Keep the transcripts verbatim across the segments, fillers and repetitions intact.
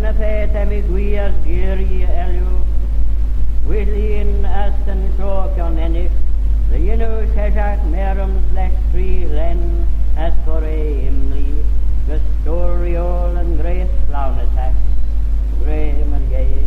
Ny fa ta mee guee as geearree elley, Wheeleen as yn shoh kionneil, dy yannoo sheshaght mayrym's lesh tree ghlen as cur eh imlee, gys stoyl reeoil yn grace flaunyssagh, gra my Yei.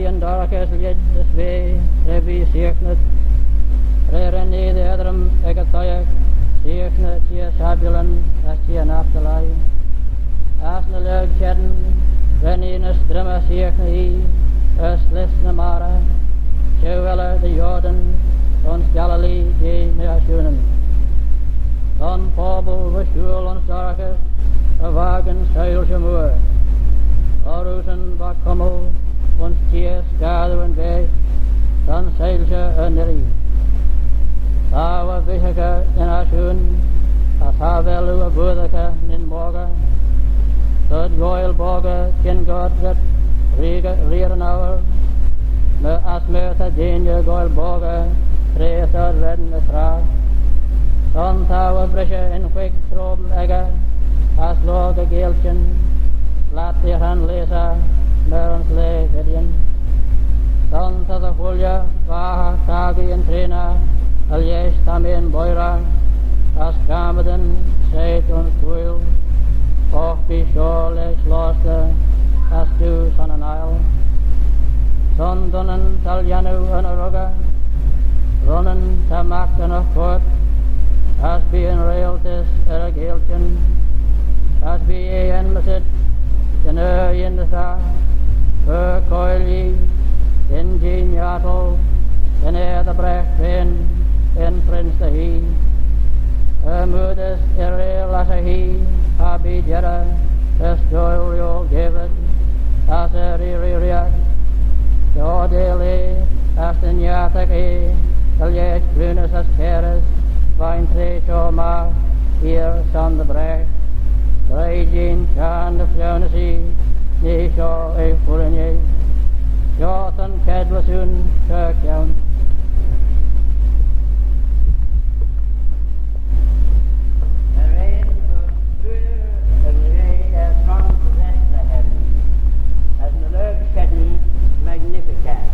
yn dorraghys lheid as vea tra v'ee seaghney. Tra ren ee dy eddrym ec y toshiaght, seaghney çheer Sebulun as çheer Naphtali. As ny lurg cheddin ren ee ny strimmey seaghney ee er slyst ny marrey, çheu elley dy Jordan, ayns Galilee jeh ny ashoonyn. Son pobble va shooyl ayns dorraghys, y vakin soilshey mooar. Orroosyn va cummal ayns çheer scaadoo yn vaaish, son soilshey er n'irree. Cha va vishaghey yn ashoon, as cha vel oo er voddey nyn moghey. T'ad goaill boggey çhyngoyrt rhyt reir, reir yn ouyr, my as myr ta deiney goaill boggey tra t'ad reddyn y traght. Son ta va brishey yn queig trome echey, as lorg y geayltyn, slat dy hranlaase myr ayns laa Ghidyon. Son ta dy chooilley vaghey caggey yn traenagh, y lesh ta mean boirey, as garmadyn soit ayns cooill. Agh bee shoh lesh loayrtey, as diu son yn aile. Son dooinney t'ou lhiannoo yn arrogey, ronnyn ta maghtynagh coyrt, as bee yn reiltys er y geayltyn, as bee eh enmyssit yn er yindyssagh, fer coillee, yn jee niartal, yn heer dy bragh fain, yn prince dy hee. Er mooddys y reayll ass y hee, cha bee jerrey, er s'doillee David, as er reeriaght, dy oardail eh, as dy niartagh eh, dy lesh gloonys as carys, veih'n traa shoh magh, eer son dy bragh. Greie jeant çhiarn dy fliaunys ee, nee shoh eh foallin eh. Shoh ta'n cadley ayn, shir kione. As ny lurg cheddin, Magnificat.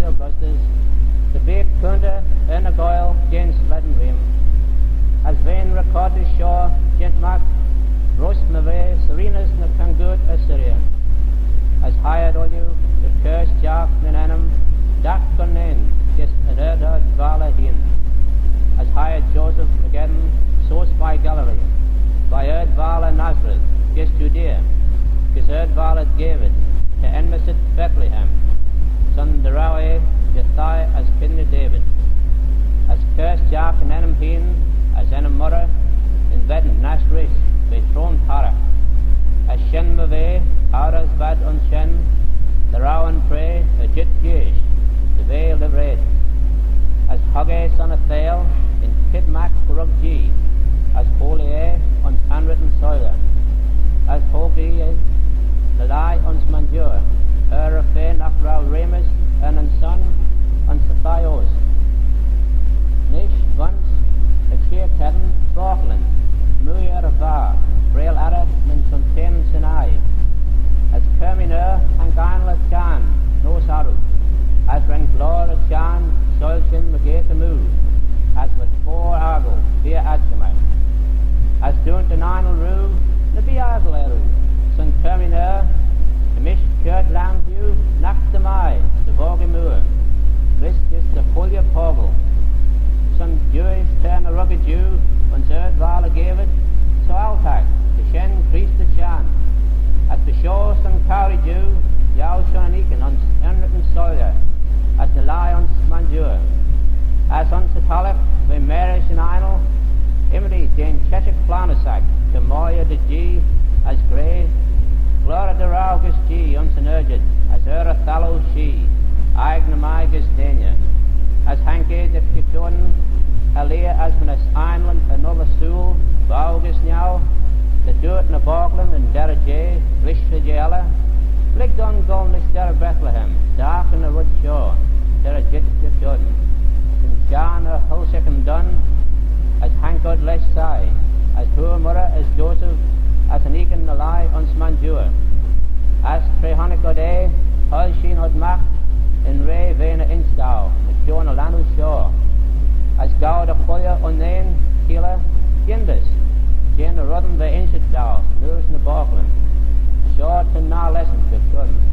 Augustus, dy beagh coontey er ny goaill jeh'n slane rheym. As veih'n recortys shoh jeant magh, roish my vea Cyrenus ny Kangooid Assyrian. As hie ad ooilley dy chur stiagh nyn ennym dagh unnane gys yn ard-valley hene. As hie ad Joseph mygeayrt-y-sheese veih Galilee, veih ard-valley Nazareth gys Judea, gys ard-valley David, ta enmyssit Bethlehem, son dy row eh dy thie as çhengey David. As chur stiagh yn ennym hene as ennym mooarey yn ven nash rish ve troailt harragh. As shen my vea, our as v'ad ayns shen, dy row yn traa er jeet jeeish dy ve livrade. As hug eh son y theihll yn chied magh rug Jee, as hoillee eh ayns anreddyn soylley, as hoilgee eh ny lhie ayns Manjoor, er y fa nagh row reamys er nyn son ayns y thie oast. Nish v'ayns y çheer cheddin bochillyn, mooie er y vaa, freayll arrey nyn çhuntaneyn Sinai. As cur-my-ner haink ainle y Çhiarn neose arroo, as ren gloyr y Çhiarn soilshaghey mygeayrt-y moo, as mysh boayr aggle feer adsyn magh. As dooynt yn ainle roo, ny bee aggle erriu, son cur-my-ner, ta mish kiart laghyn diu nagh dy mie dy voggey mooar, vees gys dy chooilley pockle. Son diuish t'er ny ruggey diu ayns ard-valley David, soilshee, ta shen Creest y Çhiarn. As ta shoh son cowrey diu, yiow shen yn oikyn ayns anreddyn soylley, as ny lhie ayns Manjoor. As ayns y thalloo va marish yn ainle, ymmodee jeh'n çheshaght flaaghyn-y-sack ta moylley da Jee, as gra, Gloyr dy row gys Jee ayns yn ardjyn, as er y thalloo shee, aeg ny mie gys deiney. As haink eh dy chredjue, er lhieh as va'n ainleyn er n'gholl ersooyl, voue gys niau, dy dooyrt ny bogglyn yn derrey jeh rish y jeh elley, Lhig dooin goll nish derrey Bethlehem, dagh yn red shoh, derrey jeet dy chredjue. Ta'n Çhiarn er hoilshaghey dooin, as haink ad lesh soie, as hooar Moirrey as Joseph, as yn oikyn ny lhie ayns Manjoor. As tra honnick ad eh, hoilshee ad magh yn raa v'eh ny insh daue, mychione y lhannoo shoh. As ghow ad y chooilley unnane cheayll, yindys, jeh ny reddyn va inshit daue, neose ny bogglyn. Shoh ta'n nah lesson dy chredjue.